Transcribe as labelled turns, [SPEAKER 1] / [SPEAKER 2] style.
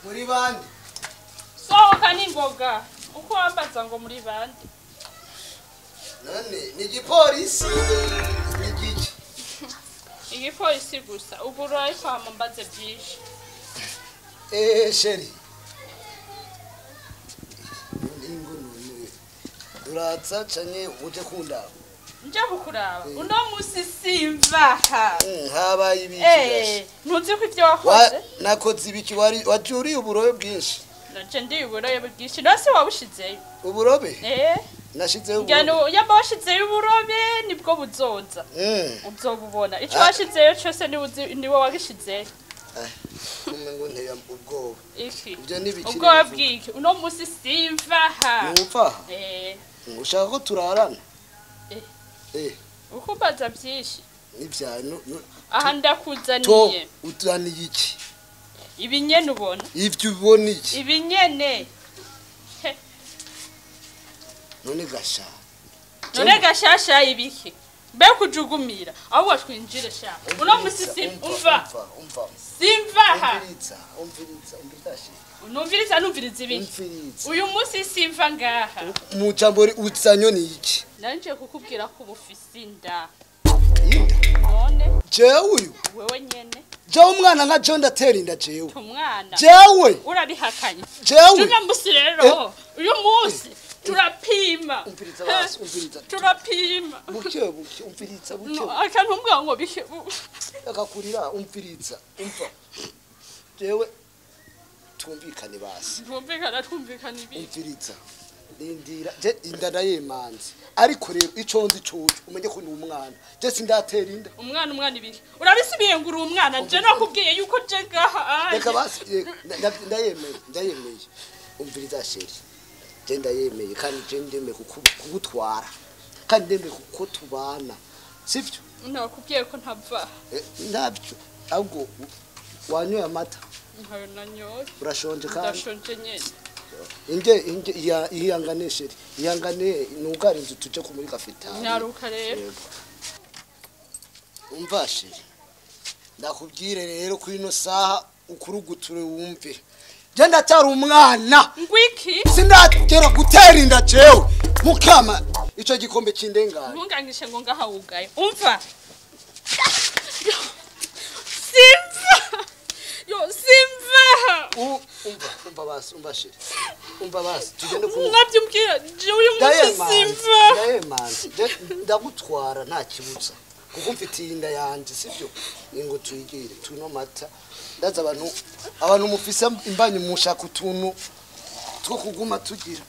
[SPEAKER 1] Muri bande?
[SPEAKER 2] Sohoka n'ingoga. Uko wambaza ngo muri bande?
[SPEAKER 1] None ni igipolisi ni igiki?
[SPEAKER 2] Igipolisi gusa. Ugura ariko wambaze byinshi.
[SPEAKER 1] Chéri. Ningo none. Uratsa canke uje kundaba?
[SPEAKER 2] Nje kukuraba. Uno musi simvaha.
[SPEAKER 1] Habaye ibiki?
[SPEAKER 2] Ntuzi ko ivyo wakoze?
[SPEAKER 1] Nakoze ibiki wari wajuriye uburobe bwinshi.
[SPEAKER 2] Naje ndi uburobe bwinshi. Nose wabushizeyo.
[SPEAKER 1] Uburobe? Nashizeyo uburobe.
[SPEAKER 2] Ngano yamba washizeyo uburobe nibwo buzoza. Uzobubona. Ico washizeyo cyose niwe wagishizeyo.
[SPEAKER 1] Kumengo nteye ubwoba.
[SPEAKER 2] Iki.
[SPEAKER 1] Ibyo nibiki?
[SPEAKER 2] Ubwoba bwiki. Uno musi simvaha.
[SPEAKER 1] Nuvaha? Ushaka ko turarana?
[SPEAKER 2] Ukumbaza byinshi.
[SPEAKER 1] Nivya
[SPEAKER 2] aha ndakuzaniye.
[SPEAKER 1] Utaniye iki?
[SPEAKER 2] Ibinyene ubona.
[SPEAKER 1] Ivyo ubona iki?
[SPEAKER 2] Ibinyene.
[SPEAKER 1] None gasha.
[SPEAKER 2] None gashasha ibiki? Mbe kujugumira. Aho twinjire sha. Uno musi umva.
[SPEAKER 1] Umva.
[SPEAKER 2] Simvaha.
[SPEAKER 1] Umviriza, umviriza shi.
[SPEAKER 2] Unumviriza numviriza ibiki? Uyu musi simva ngaha.
[SPEAKER 1] Mu jambo uzanyo ni iki?
[SPEAKER 2] Nanje kukubwira ko ubufisi inda.
[SPEAKER 1] Inda?
[SPEAKER 2] None?
[SPEAKER 1] Jewe uyu?
[SPEAKER 2] Wewe nyene.
[SPEAKER 1] Jewe umwana nka John ndatera inda jewe.
[SPEAKER 2] Umwana.
[SPEAKER 1] Jewe.
[SPEAKER 2] Urabihakanye.
[SPEAKER 1] Jewe.
[SPEAKER 2] Uno musi rero. Uyu musi turapima.
[SPEAKER 1] Umviriza basi, umviriza.
[SPEAKER 2] Turapima.
[SPEAKER 1] Buke buke, umviriza buke.
[SPEAKER 2] Akantu mbwa ngo bike.
[SPEAKER 1] Akakurira umviriza, umva. Jewe tumvikane basi.
[SPEAKER 2] Twumvikana twumvikana ibi.
[SPEAKER 1] Umviriza. Lindira, je inda ndayemanze. Ariko rero ico nzi coco umenye ko ni umwana. Je sindatera inda.
[SPEAKER 2] Umwana umwana ibiki. Urabisubiye ngo uri umwana. Je nakubwiye yuko je ngaha.
[SPEAKER 1] Reka basi ndayemeye, ndayemeye. Umviriza chéri. Je ndayemeye kandi je ndemeye kugutwara. Kandi ndemeye kuko tubana. Sivyo?
[SPEAKER 2] Nakubwiye ko ntava.
[SPEAKER 1] Ntabyo. Ahubwo wanyoye amata.
[SPEAKER 2] Ntayo nanyoye.
[SPEAKER 1] Urashonje kandi?
[SPEAKER 2] Ndashonje nyene.
[SPEAKER 1] Inge inge ihangane chéri. Ihangane nugara inzu tuje ku muri cafetaria.
[SPEAKER 2] Nyaruka rero.
[SPEAKER 1] Umva chéri. Ndakubwire rero kuri ino saha ukuruguture wumve. Je ndatara umwana.
[SPEAKER 2] Ngwiki?
[SPEAKER 1] Sindatera gutera inda jewe. Mukama ico gikombe kindengane.
[SPEAKER 2] Ntungangishe ngo ngaha wugaye. Umva. Simva. Yo simva.
[SPEAKER 1] Umva, umva basi, umva chéri. Umva basi, tugende ku
[SPEAKER 2] Nabyumbwira je uyu munsi simva.
[SPEAKER 1] Ndayemanze. Ndagutwara nta kibutsa. Kuko mfitiye inda yanje sivyo? Ningo tuyigire tuno mata. Ndaza abantu mufise imbanyi mushaka utuntu two kuguma tugira.